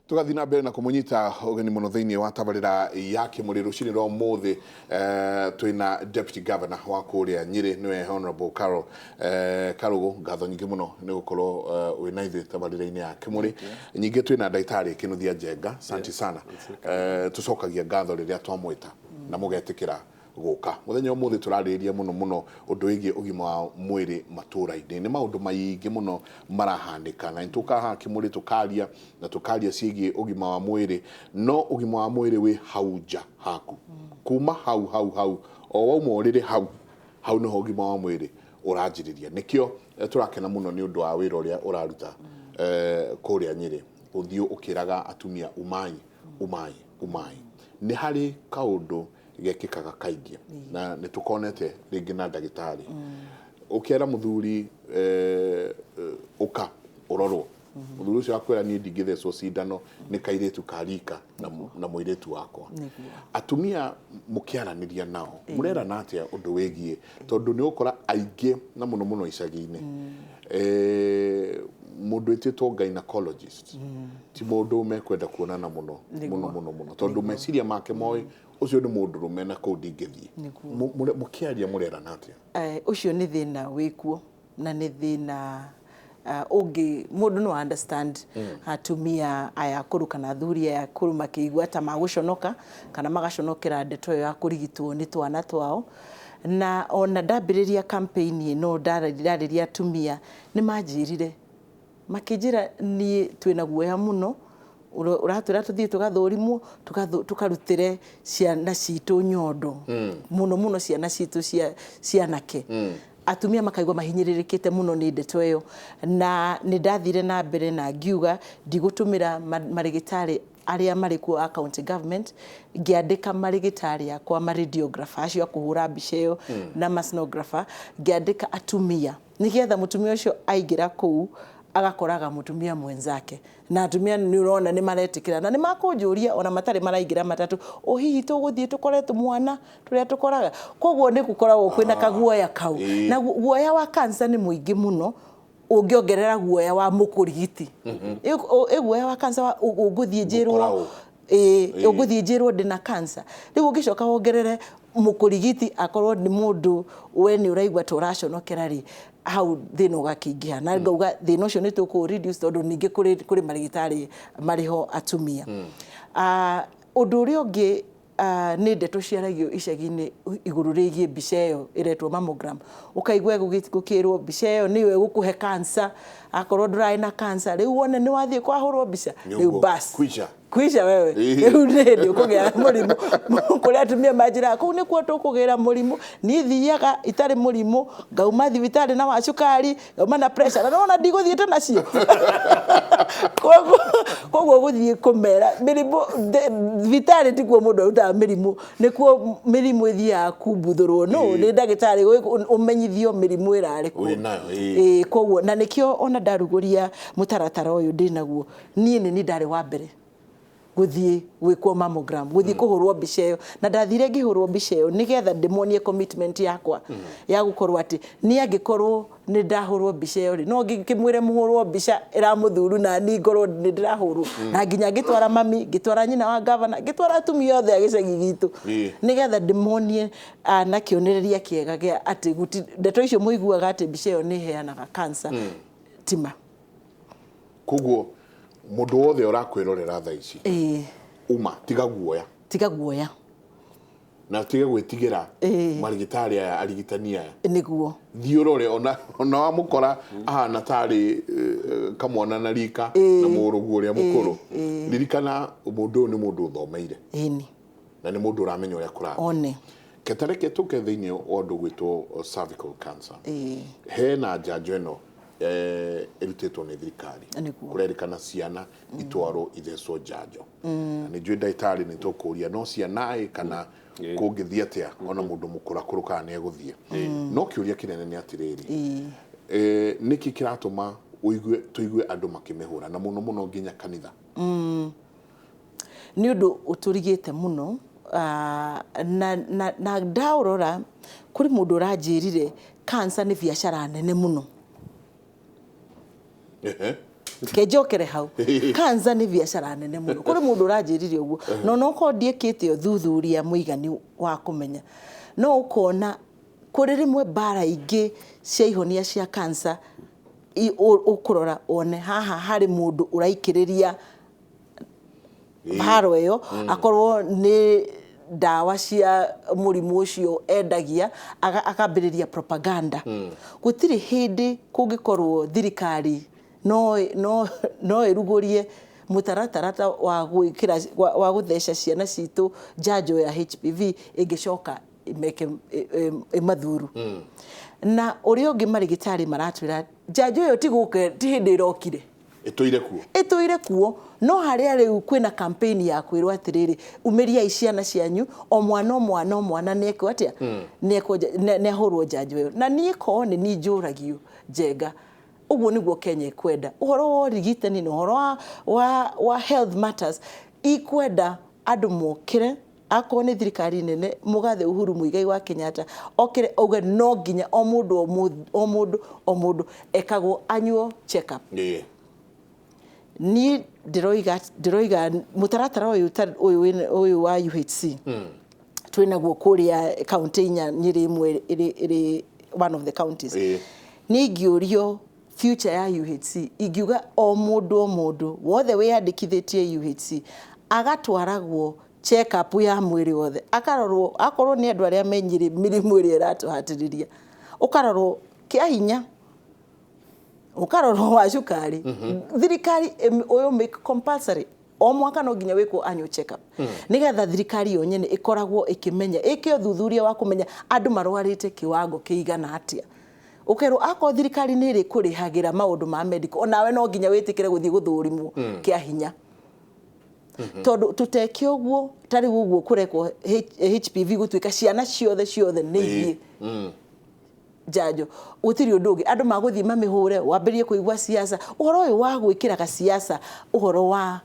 Tũgathiĩ na mbere na kũmũnyita ũgeni mũno thĩinĩ wa tabarĩra ya Kĩmũrĩ rũcinĩ rwa ũmũthĩ. Twĩna Deputy Governor wa kũrĩa Nyĩrĩ, nĩwe Honorable Carol Karũgũ. Ngatho nyingĩ mũno nĩ gũkorwo wĩ na ithuĩ tabarĩra-inĩ ya Kĩmũrĩ. Nyingĩ twĩna ndagĩtarĩ Kĩnuthia Njenga, santi sana. Tũcokagia ngatho rĩrĩa twamwĩta na mũgetĩkĩra gũka. Mũthenya ũmũthĩ tũrarĩrĩria mũno mũno ũndũ wĩgiĩ ũgima wa mwĩrĩ matũũra-inĩ. Nĩ maũndũ maingĩ mũno marahanĩka na nĩtũkaga haha Kĩmũrĩ tũkaria na tũkaria ciĩgiĩ ũgima wa mwĩrĩ, no ũgima wa mwĩrĩ wĩ hau nja haku, kuma hau hau hau o wauma ũrĩrĩ, hau hau nĩho ũgima wa mwĩrĩ ũranjĩrĩria. Nĩkĩo tũrakena mũno nĩ ũndũ wa wĩra ũrĩa ũraruta kũrĩa Nyĩrĩ, ũthiũ ũkĩraga atumia umai, umai, umai. Nĩ harĩ kaũndũ gekĩkaga kaingĩ na nĩ tũkonete rĩngĩ na ndagĩtarĩ, ũkera mũthuri, "Ũka ũrorwo," mũthuri ũcio akwĩra, "Niĩ ndingĩthecwo cindano nĩ kairĩtu ka rika na mũirĩtu wakwa." Atumia mũkĩaranĩria nao mũrerana atĩa ũndũ wĩgiĩ, tondũ nĩ ũgũkora aingĩ na mũno mũno icagi-inĩ, mũndũ wĩtĩtwo gynecologist ti mũndũ mekwenda kuonana mũno mũno mũno mũno, tondũ meciria make moĩ ũcio nĩ mũndũrũme na kũu ndingĩthiĩ. Mũkĩaria mũrerana atĩa? Ũcio nĩ thĩna wĩkuo na nĩ thĩna ũngĩ mũndũ no understand atumia aya akũrũ kana athuri aya akũrũ makĩigua ta magũconoka kana magaconokera ndeto ĩyo ya kũrigitwo nĩ twana twao. Na ona ndambĩrĩria campaign ĩno, ndarĩria atumia, nĩ manjĩrire, makĩnjĩra, "Niĩ twĩna guoya mũno. Ũratwĩra tũthiĩ tũgathũrimwo, tũkarutĩre ciana citũ nyondo, mũno mũno ciana citũ cia cianake." Atumia makaigua mahinyĩrĩrĩkĩte mũno nĩ ndeto ĩyo. Na nĩ ndathire na mbere na ngiuga ndigũtũmĩra marĩgĩtarĩ arĩa marĩ kuo a county government, ngĩandĩka marĩgĩtarĩ akwa, ma radiographer acio a kũhũra mbica ĩyo na ma sonographer, ngĩandĩka atumia, nĩgetha mũtumia ũcio aingĩra kũu agakoraga mũtumia mwenzake. Na atumia nĩ ũrona nĩ maretĩkĩra na nĩ makũnjũria ona matarĩ maraingĩra matatũ, "Ũ hihi tũgũthiĩ tũkore tũmwana tũrĩa tũkoraga?" Koguo nĩ gũkoragwo kwĩna kaguoya kau. Na guoya wa cancer nĩ mũingĩ mũno ũngĩongerera guoya wa mũkũrigiti. Ĩ guoya wa cancer ũngũthiĩ njĩrwo Ngũkora ũ? Ĩĩ, ũngũthiĩ njĩrwo ndĩna cancer. Rĩu ũngĩcoka wongerere mũkũrigiti akorwo nĩ mũndũ we nĩ ũraigua ta ũraconokera rĩ, hau thĩna ũgakĩingĩha. Na ngauga thĩna ũcio nĩ tũkũ reduce, tondũ ningĩ kũrĩ marĩgĩtarĩ marĩ ho atumia. Ũndũ ũrĩa ũngĩ nĩ ndeto ciaragio icagi-inĩ igũrũ rĩgiĩ mbica ĩyo ĩretwo mammogram. Ũkaigua gũkĩrwo mbica ĩyo nĩyo ĩgũkũhe cancer, akorwo ndũrarĩ na cancer, rĩu wone nĩ wathiĩ kwahũrwo mbica, rĩu bas. Kwisha. Kwisha wewe. Rĩu nĩ hĩndĩ ũkũgĩa mũrimũ. Kũrĩa atumia manjĩraga, "Kũu nĩkuo tũkũgĩra mũrimũ. Niĩ thiaga itarĩ mũrimũ, ngauma thibitarĩ na wa cukari, ngauma na pressure, na nĩwona ndigũthiĩte nacio." Koguo gũthiĩ kũmera mĩrimũ thibitarĩ tikuo mũndũ arutaga mĩrimũ, nĩkuo mĩrimũ ĩthiaga kumbuthũrwo no nĩ ndagĩtarĩ, ũmenyithio mĩrimũ ĩrarĩ kuo. Wĩnayo, ĩĩ. Ĩĩ, koguo na nĩkĩo ona ndarugũria mũtaratara ũyũ ndĩnaguo, niĩ nĩ niĩ ndarĩ wa mbere gũthiĩ gwĩkwo mammogram, gũthiĩ kũhũrwo mbica ĩyo. Na ndathire ngĩhũrwo mbica ĩyo nĩgetha ndĩmonie commitment yakwa ya gũkorwo atĩ niĩ angĩkorwo nĩ ndahũrwo mbica ĩyo rĩ, no ngĩkĩmwĩre mũhũrwo mbica ĩramũthuru na niĩ ngorwo nĩ ndĩrahũrwo. Na nginya ngĩtwara mami, ngĩtwara nyina wa gavana, ngĩtwara atumia othe a gĩcagi gitũ, nĩgetha ndĩmonie na kĩonereria kĩega gĩa atĩ ndeto icio mũiguaga atĩ mbica ĩyo nĩ ĩheanaga cancer tima. Koguo mũndũ wothe ũrakwĩrorera thaa ici, uma, tiga guoya. Tiga guoya. Na tige gwĩtigĩra marigitari aya, arigitani aya. Nĩguo. Thiĩ ũrore, ona wamũkora ahana tarĩ kamwana na rika na mũrũguo ũrĩa mũkũrũ, ririkana mũndũ ũyũ nĩ mũndũ ũthomeire na nĩ mũndũ ũramenya ũrĩa kũrathiĩ. One. Ketareke tũke thĩinĩ wa ũndũ gwĩtwo cervical cancer. Hena njanjo ĩno ĩrutĩtwo nĩ thirikari. Kũrerĩkana ciana itwarwo ithecwo njanjo. Na nĩ njũĩ ndagĩtarĩ nĩ tũkũria no ciana ĩ kana kũngĩthiĩ atĩa ona mũndũ mũkũrakũrũ kana nĩ egũthiĩ. No kĩũria kĩnene nĩ atĩrĩrĩ, nĩkĩ kĩratũma ũigue tũigue andũ makĩmĩhũra na mũno mũno nginya kanitha? Nĩ ũndũ ũtũrigĩte mũno, na ndaũrora kũrĩ mũndũ ũranjĩrire cancer nĩ biacara nene mũno. Kenjokere hau. Cancer nĩ biacara nene mũno. Kũrĩ mũndũ ũranjĩrire ũguo, no nokorwo ndiĩkĩte ũthuthuria mũiganu wa kũmenya, no ũkona kũrĩ rĩmwe mbara ingĩ cia ihonia cia cancer, ũkũrora wone haha harĩ mũndũ ũraikĩrĩria haro ĩyo, akorwo nĩ ndawa cia mũrimũ ũcio endagia, akambĩrĩria propaganda. Gũtirĩ hĩndĩ kũngĩkorwo thirikari no ĩrugũrie mũtaratara ta wa gwĩkĩra wa gũtheca ciana citũ njanjo ya HPV ĩngĩcoka ĩmeke ĩmathuru. Na ũrĩa ũngĩ, marĩgĩtarĩ maratwĩra njanjo ĩyo ti gũka, ti hĩndĩ ĩrokire. Ĩtũire kuo. Ĩtũire kuo, no harĩa rĩu kwĩna campaign ya kwĩrwo atĩrĩrĩ, umĩriai ciana cianyu, o mwana o mwana o mwana nĩekwo atĩa, nĩahũrwo njanjo ĩyo. Na niĩ korwo nĩ niĩ njũragio, Njenga, ũguo nĩguo Kenya ĩkwenda. Ũhoro wa ũrigitani na ũhoro wa health matters ikwenda andũ mokĩre. Akorwo nĩ thirikari nene, mũgathe Uhuru Muigai wa Kenyatta okĩre auge no nginya o mũndũ o mũndũ o mũndũ ekagwo annual check up. Niĩ ndĩroiga mũtaratara ũyũ ũyũ wa UHC twĩnaguo kũrĩa kaunti inya, Nyĩrĩ ĩmwe ĩrĩ one of the counties. Niĩ ingĩũrio future ya UHC, ingiuga o mũndũ o mũndũ wothe wĩyandĩkithĩtie UHC agatwaragwo check up ya mwĩrĩ wothe, akarorwo akorwo nĩ andũ arĩa me Nyĩrĩ, mĩrimũ ĩrĩa ĩratũhatĩrĩria, ũkarorwo kĩa hinya, ũkarorwo wa cukari. Thirikari ũyũ make compulsory, o mwaka no nginya wĩkwo annual check up, nĩgetha thirikari yo nyene ĩkoragwo ĩkĩmenya, ĩke ũthuthuria wa kũmenya andũ marwarĩte kĩwango kĩigana atĩa. Ũkerwo akorwo thirikari nĩ ĩrĩ kũrĩhagĩra maũndũ ma medical, onawe no nginya wĩtĩkĩre gũthiĩ gũthũrimwo kĩa hinya, tondũ tũteke ũguo, ta rĩu ũguo kũrekwo HPV gũtuĩka ciana ciothe ciothe nĩ ithiĩ njanjo, gũtirĩ ũndũ ũngĩ andũ magũthiĩ mamĩhũre, wambĩrĩrie kũigua siasa. Ũhoro ũyũ wa gwĩkĩraga siasa ũhoro wa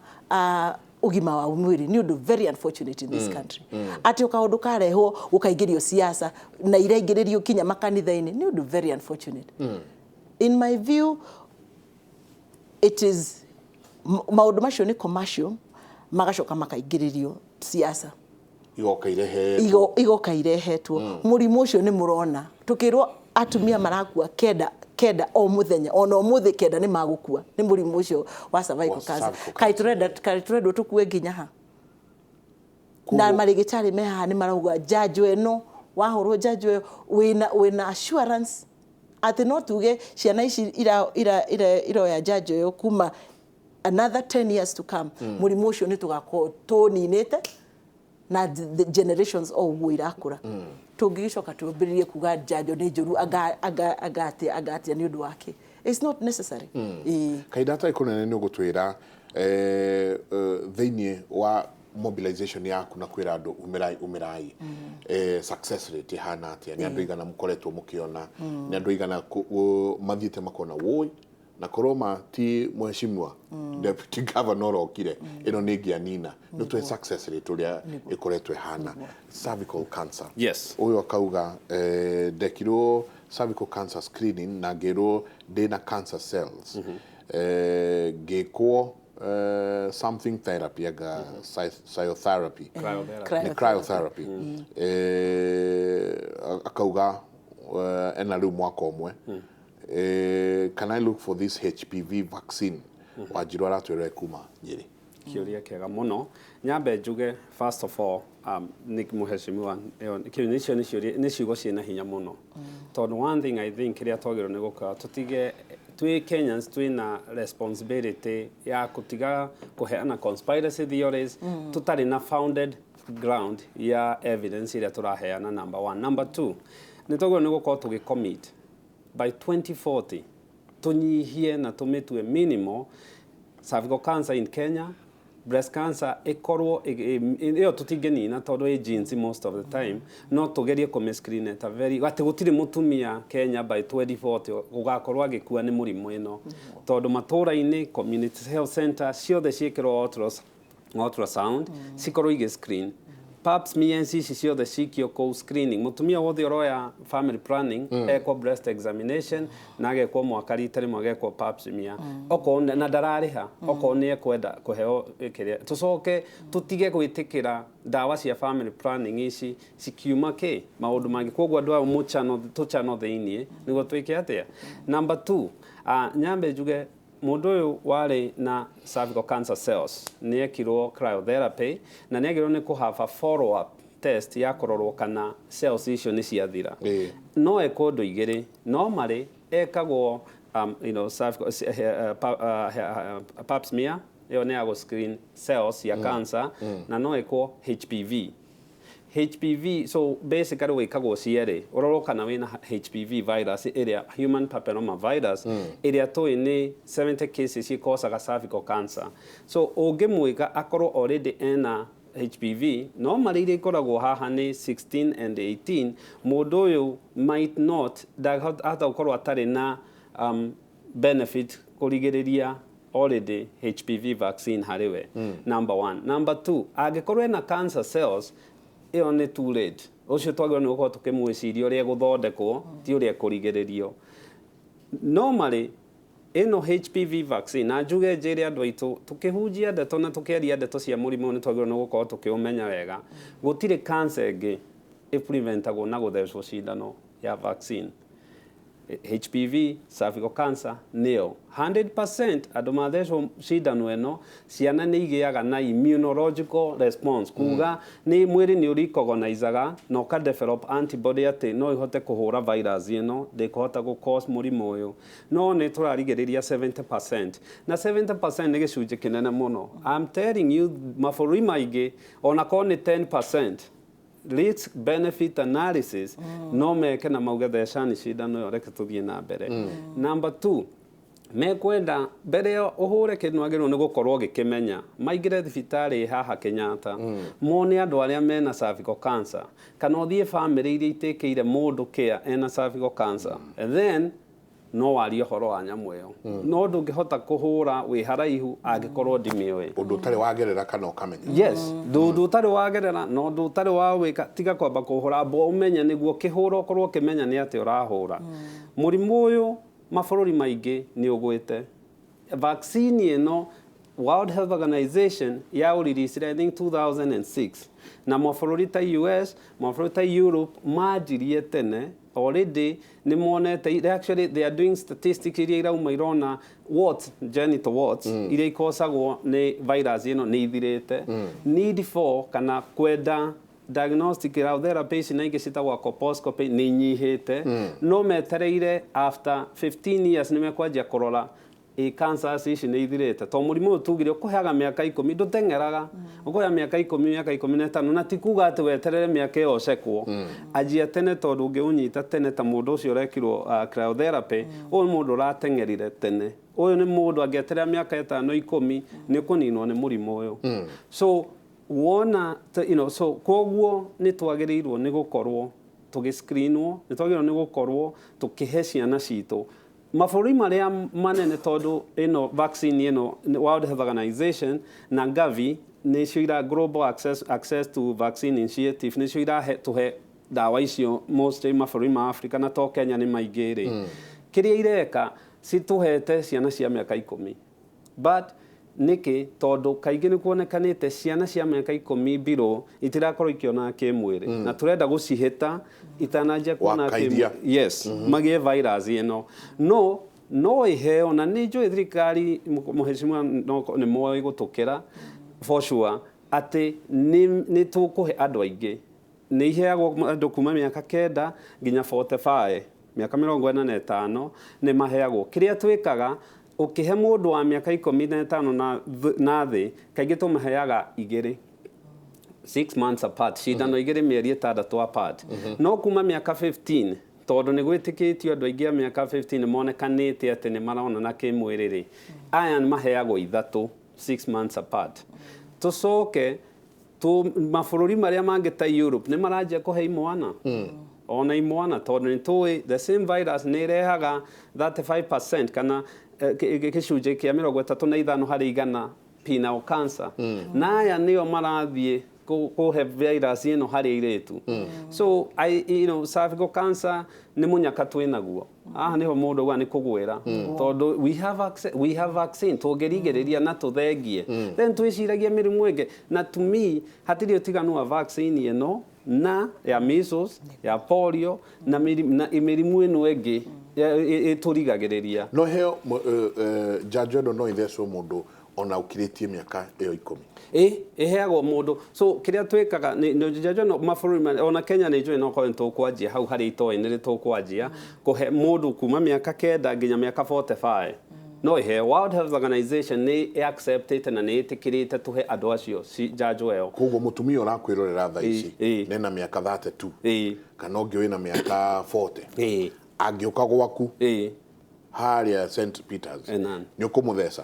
ũgima wa mwĩrĩ nĩ ũndũ very unfortunate in this country, atĩ o kaũndũ karehwo gũkaingĩrio siasa na iraingĩrĩrio kinya makanitha-inĩ. Nĩ ũndũ very unfortunate. In my view, it is maũndũ macio nĩ commercial, magacoka makaingĩrĩrio siasa. Igoka irehetwo. Igoka irehetwo. Mũrimũ ũcio nĩ mũrona tũkĩrwo atumia marakua kenda kenda o mũthenya, ona ũmũthĩ kenda nĩ magũkua nĩ mũrimũ ũcio wa cervical wa cancer. Cervical. Kaĩ tũrenda, kaĩ tũrendwo tũkue nginya ha? Na marĩgĩtarĩ me haha nĩ marauga njanjo ĩno, wahũrwo njanjo ĩyo wĩna assurance atĩ no tuge ciana ici iroya njanjo ĩyo, kuma another 10 years to come mũrimũ ũcio nĩ tũgakorwo tũninĩte. Na the generations o ũguo irakũra, tũngĩgĩcoka twambĩrĩrie kuga njanjo nĩ njũru, anga atĩa, anga atĩa, nĩ ũndũ wake? It's not necessary. Ĩĩ. Kahinda gatarĩ kũnene nĩ ũgũtwĩra thĩinĩ wa mobilization yaku na kwĩra andũ umĩrai umĩrai, success rate ĩhana atĩa? Nĩ andũ aigana mũkoretwo mũkĩona? Nĩ andũ aigana mathiĩte makona wũi na korwo ma ti mheshimiwa deputy governor ũrokire, ĩno nĩ ngĩanina? Nĩ tũhe success rate ũrĩa ĩkoretwo ĩhana cervical cancer. Yes. Ũyũ akauga ndekirwo cervical cancer screening na ngĩrwo ndĩna cancer cells, ngĩkwo something therapy, anga cryotherapy. Cryotherapy. Nĩ cryotherapy. Akauga ena rĩu mwaka ũmwe. Can I look for this HPV vaccine? Wanjiru aratwĩra kuma Nyĩrĩ. Kĩũria kĩega mũno. Nyambe njuge, first of all, nĩ mũheshimiwa, ĩyo kĩu nĩcio nĩ ciũria, nĩ ciugo ciĩna hinya mũno, tondũ one thing I think kĩrĩa twagĩrĩirwo nĩ gũkorwo tũtige, twĩ Kenyans twĩna responsibility ya kũtiga kũheana conspiracy theories tũtarĩ na founded ground ya evidence ĩrĩa tũraheana, number one. Number two, nĩ twagĩrĩirwo nĩ gũkorwo tũgĩ commit by 2040 tũnyihie na tũmĩtue minimal cervical cancer in Kenya, breast cancer ĩkorwo ĩyo tũtingĩnina tondũ ĩ genes most of the time, no tũgerie kũmĩ screen at a very, atĩ gũtirĩ mũtumia Kenya by 2040 gũgakorwo agĩkua nĩ mũrimũ ĩno, tondũ matũũra-inĩ community health center ciothe ciĩkĩrwo ultrasound, cikorwo igĩ screen. Pap smears ici ciothe cikio kũu screening. Mũtumia wothe ũroya family planning ekwo breast examination na agekwo mwaka rita rĩmwe agekwo pap smear, okorwo na ndararĩha, okorwo nĩ ekwenda kũheo kĩrĩa. Tũcoke tũtige gwĩtĩkĩra ndawa cia family planning ici cikiuma kĩ maũndũ mangĩ. Koguo andũ aya mũchano tũchano thĩiniĩ nĩguo twĩke atĩa. Number two, nyambe njuge mũndũ ũyũ warĩ na cervical cancer cells nĩ ekirwo cryotherapy na nĩ agĩrĩirwo nĩ kũ have a follow up test ya kũrorwo kana cells icio nĩ ciathira. No ekwo ũndũ igĩrĩ. Normally ekagwo cervical, pap smear, ĩyo nĩ ya gũ screen cells ya cancer, na no ĩkwo HPV. HPV, so basically wĩkagwo cierĩ, ũrorwo kana wĩna HPV virus ĩrĩa human papilloma virus, ĩrĩa tũĩ nĩ 70 cases cikosaga cervical cancer. So ũngĩmwĩka akorwo already ena HPV, normally iria ikoragwo haha nĩ 16 and 18, mũndũ ũyũ might not ndahota gũkorwo atarĩ na benefit kũrigĩrĩria already HPV vaccine harĩ we. Number one. Number two, angĩkorwo ena cancer cells, ĩyo nĩ too late. Ũcio twagĩrĩirwo nĩ gũkorwo tũkĩmwĩciria ũrĩa gũthondekwo, ti ũrĩa kũrigĩrĩrio. Normally ĩno HPV vaccine, na njuge njĩre andũ aitũ, tũkĩhunjia ndeto na tũkĩaria ndeto cia mũrimũ, nĩ twagĩrĩirwo nĩ gũkorwo tũkĩũmenya wega. Gũtirĩ cancer ĩngĩ ĩpreventagwo na gũthecwo cindano ya vaccine. HPV, cervical cancer nĩyo 100%. Andũ mathecwo cindano ĩno, ciana nĩ igĩaga na immunological response, kuga nĩ mwĩrĩ nĩ ũrecognizaga na ũka develop antibody atĩ no ihote kũhũra virus ĩno, ndĩkũhota gũ cause mũrimũ ũyũ. No nĩ tũrarigĩrĩria 70%, na 70% nĩ gĩcunjĩ kĩnene mũno. I'm telling you, mabũrũri maingĩ ona korwo nĩ 10% risk benefit analysis no meke na mauge thecani cindano ĩyo, reke tũthiĩ na mbere. Number two, mekwenda mbere ya ũhũre kĩndũ wagĩrĩirwo nĩ gũkorwo ũgĩkĩmenya. Maingĩre thibitarĩ haha Kenyatta, mone andũ arĩa mena cervical cancer, kana ũthiĩ famĩlĩ iria itĩkĩire mũndũ care ena cervical cancer, and then no warie ũhoro wa nyamũ ĩyo. No ndũngĩhota kũhũra wĩ haraihu angĩkorwo ndimĩũĩ. Ũndũ ũtarĩ wagerera kana ũkamenya. Yes, ndũ ũtarĩ wagerera na ũndũ ũtarĩ wa wĩka, tiga kwamba kũhũra, amba ũmenye nĩguo kĩhũra ũkorwo ũkĩmenya nĩ atĩ ũrahũra. Mũrimũ ũyũ mabũrũri maingĩ nĩ ũgwĩte. Vaccine ĩno World Health Organization ya ũreleasire, I think, 2006, na mabũrũri ta US, mabũrũri ta Europe manjirie tene. Already nĩ monete, they actually they are doing statistics iria irauma irona warts, genital warts, iria ikosagwo nĩ virus ĩno nĩ ithirĩte. Need for kana kwenda diagnostic therapy ici na ingĩ citagwo colposcopy nĩ inyihĩte. No metereire after 15 years nĩ mekwanjia kũrora ĩ cancers ici nĩ ithirĩte, to mũrimũ ũyũ tugire ũkũheaga mĩaka 10, ndũteng'eraga, ũkũhea mĩaka 10, mĩaka 15, na ti kuga atĩ weterere mĩaka ĩyo ũcekwo. Anjia tene, tondũ ũngĩũnyita tene ta mũndũ ũcio ũrekirwo cryotherapy, ũyũ nĩ mũndũ ũrateng'erire tene. Ũyũ nĩ mũndũ angĩeterera mĩaka 5, 10, nĩ ũkũninwo nĩ mũrimũ ũyũ. So wona so koguo nĩ twagĩrĩirwo nĩ gũkorwo tũgĩscreenwo, nĩ twagĩrĩirwo nĩ gũkorwo tũkĩhe ciana citũ. Mabũrũri marĩa manene, tondũ ĩno vaccine ĩno World Health Organization na Gavi nĩcio ira Global Access to Vaccine Initiative nĩcio irahe tũhe ndawa icio mostly mabũrũri ma Africa, na to Kenya, nĩ maingĩ rĩ. Kĩrĩa ireka, citũhete ciana cia mĩaka 10. But nĩkĩ? Tondũ kaingĩ nĩ kuonekanĩte ciana cia mĩaka 10 below itirakorwo ikĩona kĩmwĩrĩ, na tũrenda gũcihĩta itananjia kuona Wakairia. Yes, magĩe virus ĩno no ĩheo. Na nĩ njũĩ thirikari, mũhecimiwa, no nĩ moĩ gũtũkĩra for sure atĩ nĩ tũkũhe andũ aingĩ. Nĩ iheagwo andũ kuma mĩaka 9 nginya 45, mĩaka 45 nĩ maheagwo. Kĩrĩa twĩkaga, ũkĩhe mũndũ wa mĩaka 15 na thĩ, kaingĩ tũmaheaga igĩrĩ 6 months apart, cindano igĩrĩ mĩeri 6 apart. No kuma mĩaka 15, tondũ nĩ gwĩtĩkĩtio andũ aingĩ a mĩaka 15 nĩ monekanĩte atĩ nĩ maronana kĩmwĩrĩ rĩ, aya nĩ maheagwo ithatũ 6 months apart. Tũcoke tu mabũrũri marĩa mangĩ ta Europe nĩ maranjia kũhe imwana, ona imwana, tondũ nĩ tũĩ the same virus nĩ ĩrehaga 35% kana gĩcunjĩ kĩa 35% penile cancer, na aya nĩo marathiĩ. Kũhe virus ĩno harĩ airĩtu. So I, cervical cancer nĩ mũnyaka twĩnaguo haha, nĩho mũndũ auga nĩ kũgwĩra, tondũ we have access, we have vaccine tũngĩrigĩrĩria na tũthengie, then twĩciragie mĩrimũ ĩngĩ. Na to me hatirĩ ũtiganu wa vaccine ĩno na ya measles, ya polio na mĩrimũ ĩno ĩngĩ ĩtũrigagĩrĩria. No heo njanjo ĩno no ithecwo mũndũ ona ũkirĩtie mĩaka ĩyo 10? Ĩ, ĩheagwo mũndũ. So kĩrĩa twĩkaga nĩ njanjo ĩno, mabũrũri ona Kenya nĩ njũĩ no korwo nĩ tũkwanjia hau harĩa itoĩ nĩ tũkwanjia kũhe mũndũ kuma mĩaka 9 nginya mĩaka 45 no ĩheo. World Health Organization nĩ acceptĩte na nĩ ĩtĩkĩrĩte tũhe andũ acio njanjo ĩyo. Koguo mũtumia ũrakwĩrorera thaa ici nena mĩaka 32 kana ũngĩ wĩna mĩaka 40 angĩũka gwaku harĩa St Peters, nĩ ũkũmũtheca?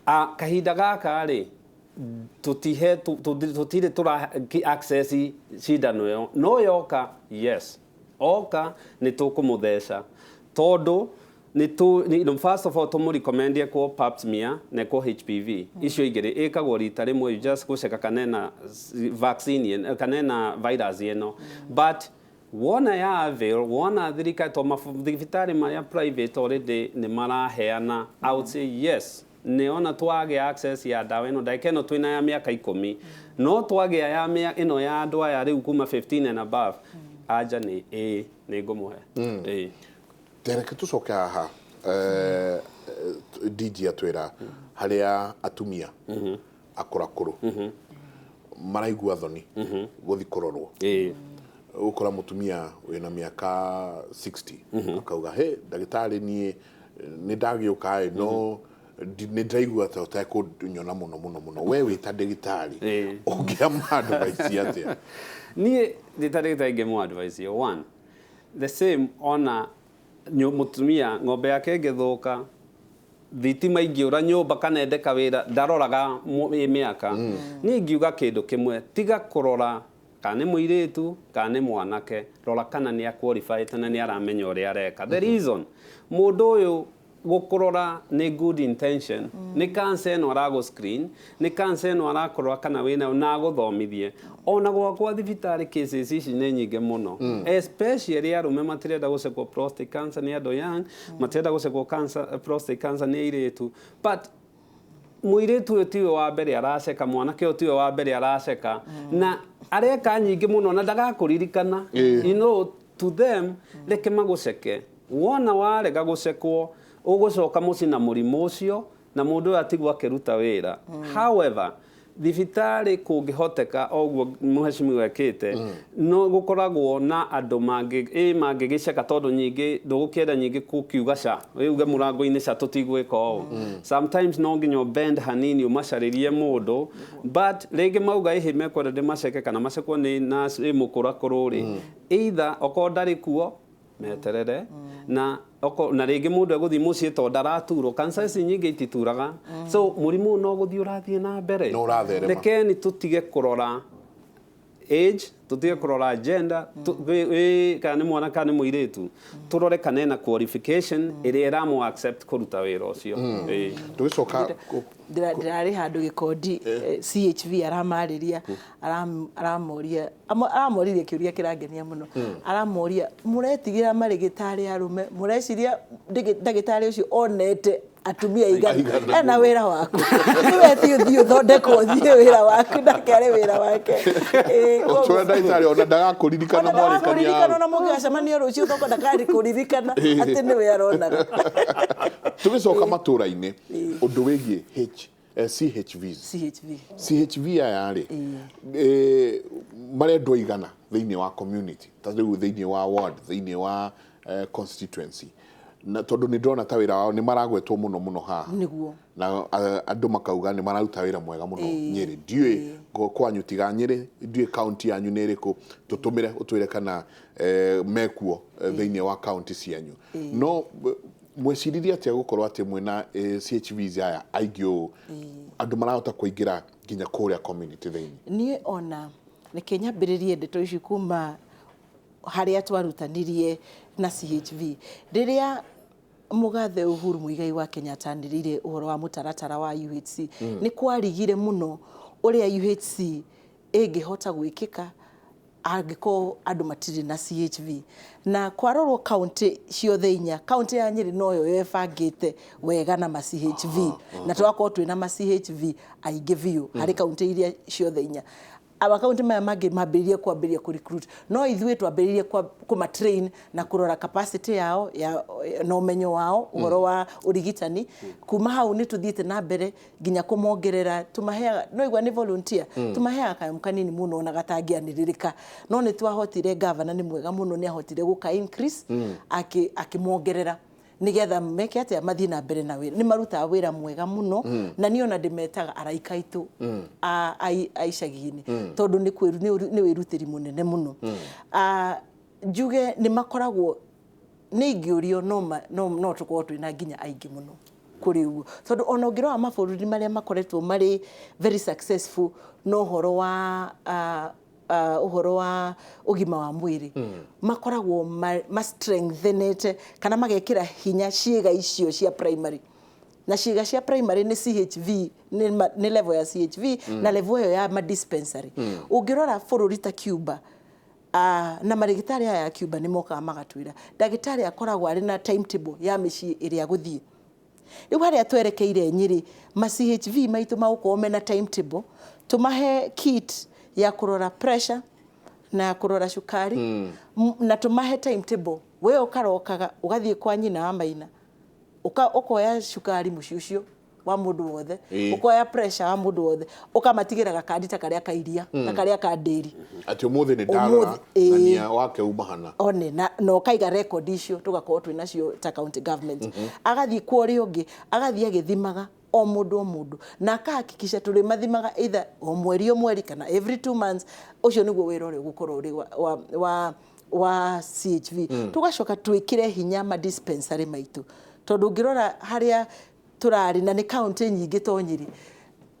Ah, kahinda gaka rĩ, tutihe tutirĩ tũra access cindano ĩyo, no yoka, yes, oka nĩ tũkũmũtheca, tondũ nĩ tũ first of all tũmũrecommendie kwa pap smear na kwa HPV. Icio igĩrĩ ĩkagwo rita rĩmwe, you just gũceka kana ena vaccine kana ena virus ĩno. But wona ya avail, wona thirikari, to mathibitarĩ marĩa private already nĩ maraheana, I would say yes, nĩ ona twagĩa access ya ndawa ĩno, ndagĩka ĩno twĩna ya mĩaka 10, no twagĩa ya ĩno ya andũ aya rĩu kuma 15 and above, anja nĩ ĩ, nĩ ngũmũhe, ĩ. Tereke tũcoke haha, DG atwĩra harĩa atumia akũrakũrũ maraigua thoni gũthi kũrorwo. Ũkora mũtumia wĩna mĩaka 60 akauga, "He ndagĩtarĩ, niĩ nĩ ndagĩũka ĩ, no nĩ ndĩraigua ta ũtekũnyona mũno mũno mũno." We wĩ ta ndagĩtarĩ, ũngĩama advice atĩa? Niĩ ndĩ ta ndagĩtarĩ ingĩmũ advice yo one the same, ona mũtumia ng'ombe yake ĩngĩthũka, thitima ingĩũra nyũmba kana ende kawĩra, ndaroraga mĩaka. Niĩ ingiuga kĩndũ kĩmwe, tiga kũrora kana nĩ mũirĩtu kana nĩ mwanake, rora kana nĩ aqualified na nĩ aramenya ũrĩa areka. The reason, mũndũ ũyũ gũkũrora nĩ good intention, nĩ cancer ĩno aragũ screen, nĩ cancer ĩno arakũrora kana wĩnayo na agũthomithie. Ona gwakwa thibitarĩ cases ici nĩ nyingĩ mũno, especially arũme matirenda gũcekwo prostate cancer nĩ andũ young, matirenda gũcekwo cancer, prostate cancer nĩ airĩtu. But mũirĩtu ũyũ tiwe wa mbere araceka, mwanake ũyũ tiwe wa mbere araceka, na areka nyingĩ mũno na ndagakũririkana. To them, reke magũceke. Wona warega gũcekwo, ũgũcoka mũciĩ na mũrimũ ũcio na mũndũ ũyũ atigwo akĩruta wĩra. However, thibitarĩ kũngĩhoteka o ũguo mũhecimiwa ekĩte, no gũkoragwo na andũ mangĩ ĩ mangĩgĩceka, tondũ nyingĩ ndũgũkĩenda nyingĩ kũkiuga ca uge mũrango-inĩ ca tũtigwĩka ũũ. Sometimes no nginya bend hanini ũmacarĩrie mũndũ, but rĩngĩ mauga ĩhĩ mekwenda ndĩmaceke kana macekwo nĩ nurse ĩ mũkũrakũrũ rĩ, either okorwo ndarĩ kuo meterere na oko, na rĩngĩ mũndũ egũthiĩ mũciĩ tondũ ndaraturwo. Cancer ici nyingĩ itituraga, so mũrimũ ũyũ no gũthiĩ ũrathiĩ na mbere. No ũratherema. Rekeni tũtige kũrora age, tũtige kũrora gender, kana nĩ mwana kana nĩ mũirĩtu, tũrore kana ena qualification ĩrĩa ĩramũ accept kũruta wĩra ũcio. Ĩĩ. Tũgĩcoka Ndĩrarĩ handũ gĩkondi, CHV aramarĩria, aramoria, aramoririe kĩũria kĩrangenia mũno. Aramoria, "Mũretigĩra marĩgĩtarĩ arũme, mũreciria ndagĩtarĩ ũcio onete atumia aigana?" Aigana Ena mũno. wĩra waku nĩwe, ti ũthiĩ ũthondekwo, ũthiĩ wĩra waku nake arĩ wĩra wake. Ĩĩ, ũtũra ndagĩtarĩ ona ndagakũririkana. Ona mwarĩkania. ndagakũririkana, ona mũngĩgacemania rũciũ thoko ndakarĩ kũririkana atĩ nĩwe aronaga. Tũgĩcoka matũra-inĩ, ũndũ wĩgiĩ CHVs. CHV. CHV aya rĩ, marendwo igana thĩinĩ wa community, ta rĩu thĩinĩ wa ward, thĩinĩ wa constituency, na tondũ nĩ ndĩrona ta wĩra wao nĩ maragwetwo mũno mũno haha na andũ makauga nĩ mararuta wĩra mwega mũno. Nyĩrĩ ndiũĩ kwanyu, tiga Nyĩrĩ, ndiũĩ kaunti yanyu nĩ ĩrĩkũ, tũtũmĩre ũtwĩre kana mekuo thĩinĩ wa kaunti cianyu. No mweciririe atĩa gũkorwo atĩ mwĩna CHVs aya aingĩ ũũ, andũ marahota kũingĩra nginya kũrĩa community thĩinĩ? Niĩ ona reke nyambĩrĩrie ndeto ici kuma harĩa twarutanirie na CHV. Rĩrĩa mũgathe Uhuru Muigai wa Kenyatta anĩrĩire ũhoro wa mũtaratara wa UHC, nĩ kwarigire mũno ũrĩa UHC Ĩngĩhota gwĩkĩka angĩkorwo andũ matirĩ na CHV. Na kwarorwo kaunti ciothe inya, kaunti ya Nyĩrĩ noyo yebangĩte wega na ma CHV, na tũgakorwo twĩna ma CHV aingĩ biũ harĩ kaunti iria ciothe inya. Amakaunti maya mangĩ mambĩrĩrie kwambĩrĩria kũ recruit, no ithuĩ twambĩrĩirie kũma train na kũrora capacity yao ya, na ũmenyo wao ũhoro wa ũrigitani. Kuma hau nĩ tũthiĩte na mbere nginya kũmongerera. Tũmaheaga, no igua nĩ volunteer, tũmaheaga kanyamũ kanini mũno ona gatangĩanĩrĩrĩka, no nĩ twahotire, gavana nĩ mwega mũno, nĩ ahotire gũka increase akĩmongerera nigetha meke atia, mathiĩ na mbere na wĩra. Nĩ marutaga wĩra mwega mũno, na niĩ ona ndĩmetaga araika aitũ a icagi-inĩ, tondũ nĩ wĩrutĩri mũnene mũno. Ah, njuge nĩ makoragwo nĩ ingĩũrio, no tũkorwo twĩna nginya aingĩ mũno kũrĩ ũguo, tondũ ona ũngĩrora mabũrũri marĩa makoretwo marĩ very successful na ũhoro wa ũhoro wa ũgima wa mwĩrĩ, makoragwo ma strengthenete kana magekĩra hinya ciĩga icio cia primary, na ciĩga cia primary nĩ CHV, nĩ level ya CHV na level ĩyo ya ma dispensary. Ũngĩrora bũrũri ta Cuba, na marĩgĩtarĩ aya ya Cuba nĩ mokaga magatwĩra ndagĩtarĩ akoragwo arĩ na timetable ya mĩciĩ ĩrĩa gũthiĩ. Rĩu harĩa twerekeire Nyĩrĩ, ma CHV maitũ magũkorwo mena timetable, tũmahe kit ya kũrora pressure na ya kũrora cukari, na tũmahe timetable. We ũkarokaga ũgathiĩ kwa nyina wa Maina, ũkoya cukari mũciĩ ũcio wa mũndũ wothe, ũkoya pressure wa mũndũ wothe, ũkamatigĩra gakandi ta karĩa ka iria, ta karĩa ka ndĩri. Atĩ ũmũthĩ nĩ ndarora Ũmũthĩ, ĩĩ. na nia wake uma hana. One na ũkaiga record icio, tũgakorwo twĩ nacio ta county government. Agathiĩ kwa ũrĩa ũngĩ, agathiĩ agĩthimaga o mũndũ o mũndũ, na akahakikisha tũrĩ mathimaga either o mweri o mweri kana every 2 months. Ũcio nĩguo wĩra ũrĩa ũgũkorwo ũrĩ wa CHV. Tũgacoka twĩkĩre hinya ma dispensary maitũ, tondũ ũngĩrora harĩa tũrarĩ na nĩ kaunti nyingĩ to Nyĩrĩ,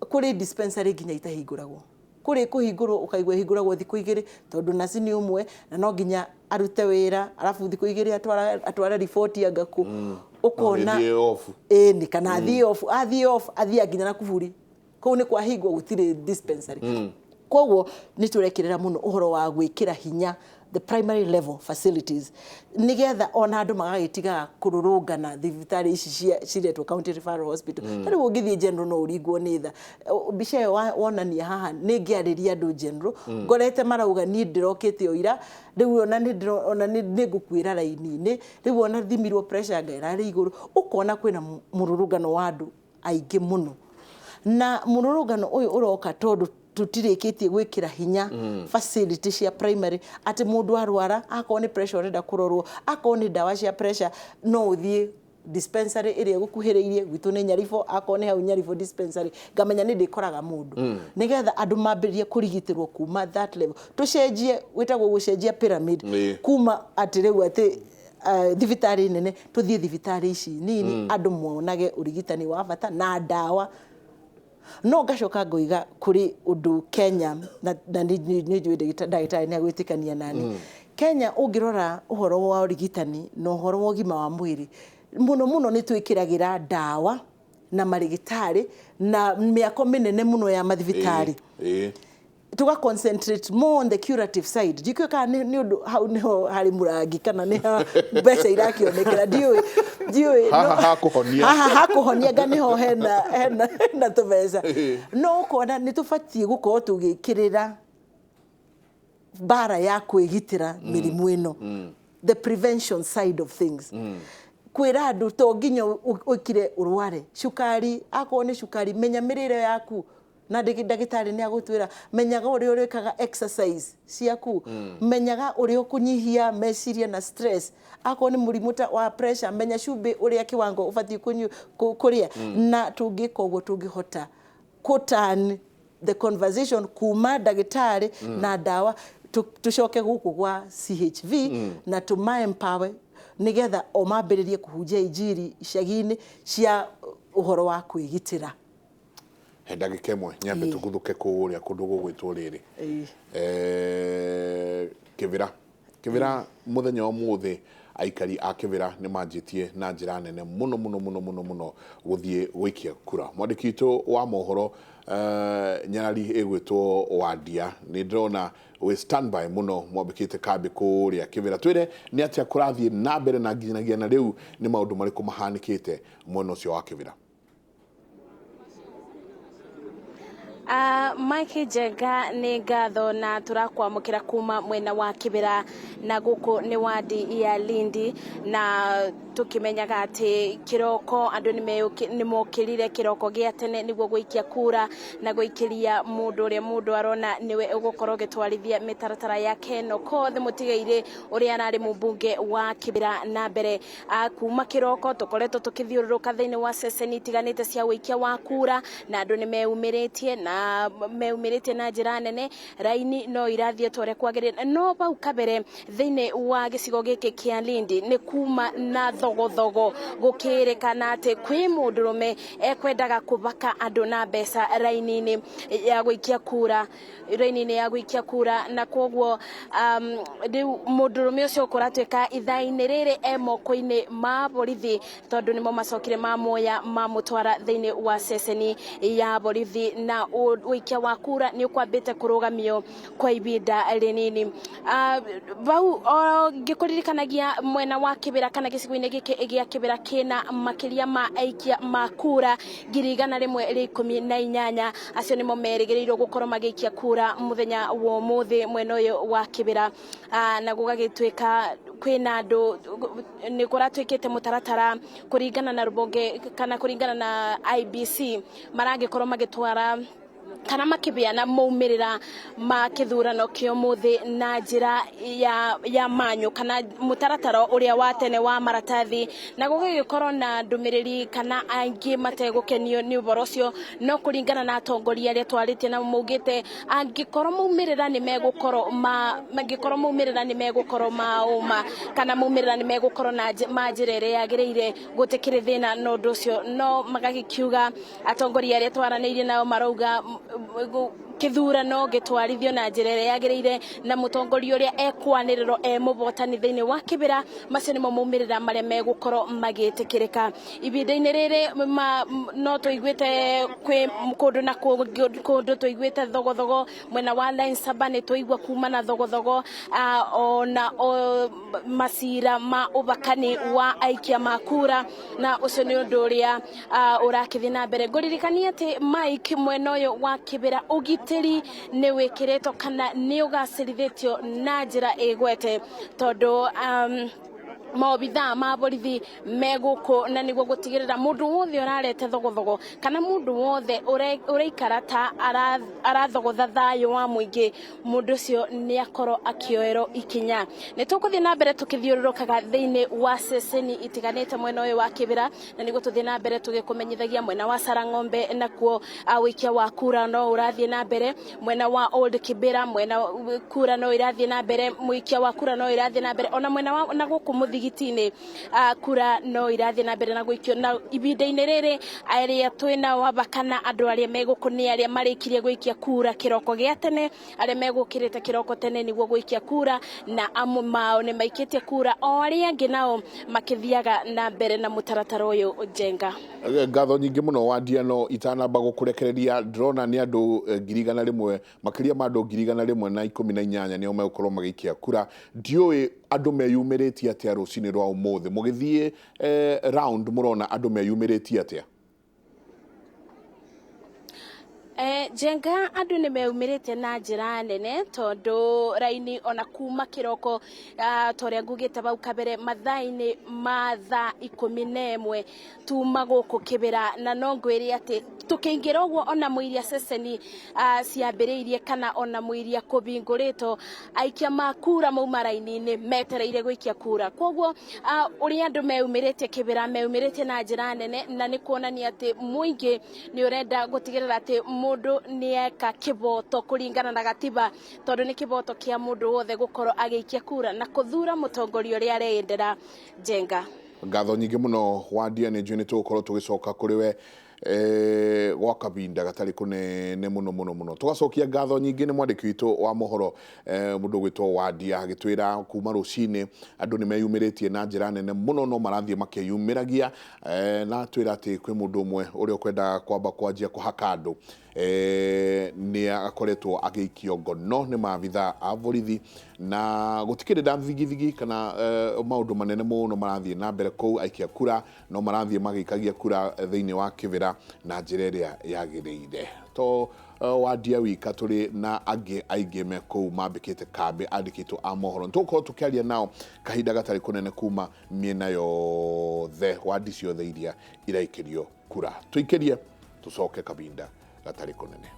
kũrĩ dispensary nginya itahingũragwo, kũrĩ kũhingũrwo ũkaigua ĩhingũragwo thikũ 2 tondũ naci nĩ ũmwe na no nginya arute wĩra, arabu thikũ 2 atware riboti anga kũ, ũkona. Ĩthiĩ off. Ĩni, kana athiĩ off, athiĩ off, athiĩ nginya na kuburi kũu nĩ kwahingwo, gũtirĩ dispensary. Koguo nĩ tũrekĩrĩra mũno ũhoro wa gwĩkĩra hinya the primary level facilities, nĩgetha ona andũ magagĩtigaga kũrũrũngana thibitarĩ ici ciretwo county referral hospital. Ta rĩu ũngĩthiĩ general no ũringwo nĩ tha. Mbica ĩyo wonania haha nĩ ngĩarĩria andũ general ngorete marauga, "Niĩ ndĩrokĩte o ira, rĩu ona nĩ ona nĩ ngũkuĩra raini-inĩ, rĩu ona thimirwo pressure anga ĩrarĩ igũrũ." Ũkona kwĩna mũrũrũngano wa andũ aingĩ mũno, na mũrũrũngano ũyũ ũroka tondũ tũtirĩkĩtie gwĩkĩra hinya facility cia primary, atĩ mũndũ arwara, akorwo nĩ pressure ũrenda kũrorwo, akorwo nĩ ndawa cia pressure, no ũthiĩ dispensary ĩrĩa ĩgũkuhĩrĩirie. Gwitũ nĩ Nyaribo, akorwo nĩ hau Nyaribo dispensary, ngamenya nĩ ndĩkoraga mũndũ, nĩgetha andũ mambĩrĩrie kũrigitĩrwo kuma that level. Tũcenjie, gwĩtagwo gũcenjia pyramid, kuma atĩ rĩu atĩ thibitarĩ nene tũthiĩ thibitarĩ ici nini, andũ monage ũrigitani wa bata na ndawa. No ngacoka ngoiga kũrĩ ũndũ Kenya, na nĩ njũĩ ndagĩtarĩ nĩ agwĩtĩkania nani. Kenya ũngĩrora ũhoro wa ũrigitani na ũhoro wa ũgima wa mwĩrĩ, mũno mũno nĩ twĩkĩragĩra ndawa na marĩgĩtarĩ na mĩako mĩnene mũno ya mathibitarĩ, tuga concentrate more on the curative side. Ndikũĩ kana nĩ ũndũ hau nĩho harĩ mũrangi kana nĩho mbeca irakĩonekera, ndiũĩ, ndiũĩ. Haha hakũhonia. Haha hakũhonia nga nĩho hena tũbeca. No ũkona nĩ tũbatiĩ gũkorwo tũgĩkĩrĩra mbara ya kwĩgitĩra mĩrimũ ĩno, the prevention side of things, kwĩra andũ to nginya ũkire ũrware cukari. Akorwo nĩ cukari, menya mĩrĩre yaku, na ndagĩtarĩ nĩ agũtwĩra menyaga ũrĩa ũrĩkaga exercise ciaku, menyaga ũrĩa ũkũnyihia meciria na stress. Akorwo nĩ mũrimũ ta wa pressure, menya cumbĩ ũrĩa kiwango ũbatiĩ kũrĩa. Na tũngĩka ũguo, tũngĩhota kũ turn the conversation kuma ndagĩtarĩ na ndawa, tũcoke gũkũ gwa CHV na tũma empower, nĩgetha o mambĩrĩrie kũhunjia injiri icagi-inĩ cia ũhoro wa kwĩgitĩra. He ndagĩka 1 nyambe tũguthũke kũrĩa kũndũ gũgwĩtwo rĩrĩ. Kĩbĩra, Kĩbĩra, mũthenya wa ũmũthĩ Aikari a Kibera nĩ manjĩtie na njĩra nene mũno mũno mũno mũno mũno gũthiĩ gũikia kura. Mwandĩki witũ wa mohoro Nyarari ĩgwĩtwo Wandia, nĩ ndĩrona wĩ standby mũno, mwambĩkĩte kambĩ kũrĩa Kibera. Twĩre nĩ atĩa kũrathiĩ na mbere, na nginyagia na rĩu nĩ maũndũ marĩkũ mahanĩkĩte mwena ũcio wa Kibera? Mike Njenga, nĩ ngatho na tũrakwamũkĩra kuma mwena wa Kibera, na gũkũ nĩ wadi ya Lindi, na tũkĩmenyaga atĩ kĩroko andũ nĩ mokĩrire kĩroko gĩa tene nĩguo gũikia kura na gũikĩria mũndũ ũrĩa mũndũ arona nĩwe ũgũkorwo ũgĩtwarithia mĩtaratara ya Ken Okoth Mũtigairĩ, ũrĩa ararĩ mũmbunge wa Kibera na mbere. Kuma kĩroko tũkoretwo tũkĩthiũrũrũka thĩinĩ wa ceceni itiganĩte cia ũikia wa kura, na andũ nĩ meyumĩrĩtie na meyumĩrĩtie na njĩra nene. Raini no irathiĩ ta ũrĩa kwagĩrĩire, no bau kabere thĩinĩ wa gĩcigo gĩkĩ kĩa Lindi nĩ kuma na thogothogo, gũkĩrĩkana atĩ kwĩ mũndũrũme ekwendaga kũbaka andũ na mbeca raini-inĩ ya gũikia kura, raini-inĩ ya gũikia kura, na koguo rĩu mũndũrũme ũcio kũratuĩka ithaa-inĩ rĩrĩ e moko-inĩ ma borithi, tondũ nĩmo macokire mamuoya mamũtwara thĩinĩ wa ceceni ya borithi, na ũikia wa kura nĩ ũkwambĩte kũrũgamio kwa ibinda rĩnini. Bau ngĩkũririkanagia, mwena wa Kibera kana gĩcigo-inĩ gĩkĩ gĩa Kibera kĩna makĩria ma aikia ma kura 118,000. Acio nĩmo merĩgĩrĩirwo gũkorwo magĩikia kura mũthenya wa ũmũthĩ mwena ũyũ wa Kibera. Na gũgagĩtuĩka kwĩna andũ, nĩ kũratuĩkĩte mũtaratara kũringana na rũhonge kana kũringana na IEBC, maragĩkorwo magĩtwara kana makĩbeana maumĩrĩra ma kĩthurano kĩa ũmũthĩ na njĩra ya manyu kana mũtaratara ũrĩa wa tene wa maratathi, na gũgĩgĩkorwo na ndũmĩrĩri kana aingĩ mategũkenio nĩ ũhoro ũcio. No kũringana na atongoria arĩa twarĩtie nao, maugĩte angĩkorwo maumĩrĩra nĩ megũkorwo ma angĩkorwo maumĩrĩra nĩ megũkorwo ma ũma kana maumĩrĩra nĩ megũkorwo na ma njĩra ĩrĩa yagĩrĩire, gũtikĩrĩ thĩna na ũndũ ũcio. No magagĩkiuga, atongoria arĩa twaranĩirie nao marauga kĩthurano gĩtwarithio na njĩra ĩrĩa yagĩrĩire, na mũtongoria ũrĩa ekwanĩrĩrwo e mũbotani thĩinĩ wa Kibera, macio nĩmo maumĩrĩra marĩa megũkorwo magĩtĩkĩrĩka. Ihinda-inĩ rĩrĩ no tũiguĩte kwĩ kũndũ na kũndũ tũiguĩte thogothogo mwena wa line saba, nĩ tũigua kuma na thogothogo, ona macira ma ũbakani wa aikia ma kura, na ũcio nĩ ũndũ ũrĩa ũrakĩthiĩ na mbere. Ngũririkania atĩ, Mike, mwena ũyũ wa Kibera ũgitĩri nĩ wĩkĩrĩtwo kana nĩ ũgacĩrithĩtio na njĩra ĩgwete, tondũ maobithaa ma borithi me gũkũ, na nĩguo gũtigĩrĩra mũndũ wothe ũrarete thogothogo kana mũndũ wothe ũraikara ta arathogotha thayũ wa mũingĩ, mũndũ ũcio nĩ akorwo akĩoerwo ikinya. Nĩ tũkũthiĩ na mbere tũkĩthiũrũrũkaga thĩinĩ wa ceceni itiganĩte mwena ũyũ wa Kibera, na nĩguo tũthiĩ na mbere tũgĩkũmenyithagia mwena wa Sarang'ombe nakuo ũikia wa kura no ũrathiĩ na mbere, mwena wa Old Kibera mwena kura no irathiĩ na mbere, mũikia wa kura no irathiĩ na mbere, ona mwena wa na gũkũ mũthigiti-inĩ kura no irathiĩ na mbere na gũikio. Na ibinda-inĩ rĩrĩ arĩa twĩnao aba kana andũ arĩa me gũkũ nĩ arĩa marĩkirie gũikia kura kĩroko gĩa tene, arĩa megũkĩrĩte kĩroko tene nĩguo gũikia kura, na amwe mao nĩ maikĩtie kura, o arĩa angĩ nao makĩthiaga na mbere na mũtaratara ũyũ, Njenga. Ngatho nyingĩ mũno, Wandia. No itanamba gũkũrekereria, ndĩrona nĩ andũ 100,000, makĩria ma andũ 118,000 nĩo megũkorwo magĩikia kura. Ndiũĩ andũ meyumĩrĩtie atĩa rũcinĩ rwa ũmũthĩ. Mũgĩthiĩ round, mũrona andũ meyumĩrĩtie atĩa? Njenga, andũ nĩ meumĩrĩte na njĩra nene, tondũ raini ona kuma kĩroko, ta ũrĩa ngugĩte bau kabere, mathaa-inĩ ma thaa 11 tuma gũkũ Kibera, na no ngwĩre atĩ tũkĩingĩra ũguo, ona mũiria ceceni ciambĩrĩirie kana ona mũiria kũbingũrĩtwo, aikia ma kura mauma raini-inĩ metereire gũikia kura. Koguo ũrĩa andũ meumĩrĩtie Kibera, meumĩrĩtie na njĩra nene, na nĩ kuonania atĩ mũingĩ nĩ ũrenda gũtigĩrĩra atĩ mũndũ nĩ eka kĩboto kũringana na gatiba, tondũ nĩ kĩboto kĩa mũndũ wothe gũkorwo agĩikia kura na kũthura mũtongoria ũrĩa areyendera, Njenga. Ngatho nyingĩ mũno, Wandia. Nĩ njũĩ nĩ tũgũkorwo tũgĩcoka kũrĩ we. Gwa kabinda gatarĩ kũnene mũno mũno mũno. Tũgacokia ngatho nyingĩ nĩ mwandĩki witũ wa mohoro, mũndũ ũgwĩtwo Wandia, agĩtwĩra kuma rũcinĩ andũ nĩ meyumĩrĩtie na njĩra nene mũno, no marathiĩ makĩyumĩragia, na twĩra atĩ kwĩ mũndũ ũmwe ũrĩa ũkwendaga kwamba kwanjia kũhaka andũ, nĩ akoretwo agĩikio ngono nĩ maabitha a borithi, na gũtikĩrĩ na thigithigi kana maũndũ manene mũno marathiĩ na mbere kũu. Aikia kura no marathiĩ magĩikagia kura thĩinĩ wa Kĩbĩra na njĩra ĩrĩa yagĩrĩire. To Wandia wika, tũrĩ na angĩ aingĩ me kũu mambĩkĩte kambĩ, andĩkĩtwo a mohoro. Nĩ tũgũkorwo tũkĩaria nao kahinda gatarĩ kũnene kuma mĩena yothe, wandi ciothe iria iraikĩrio kura. Tũikĩrie, tũcoke kabinda gatarĩ kũnene.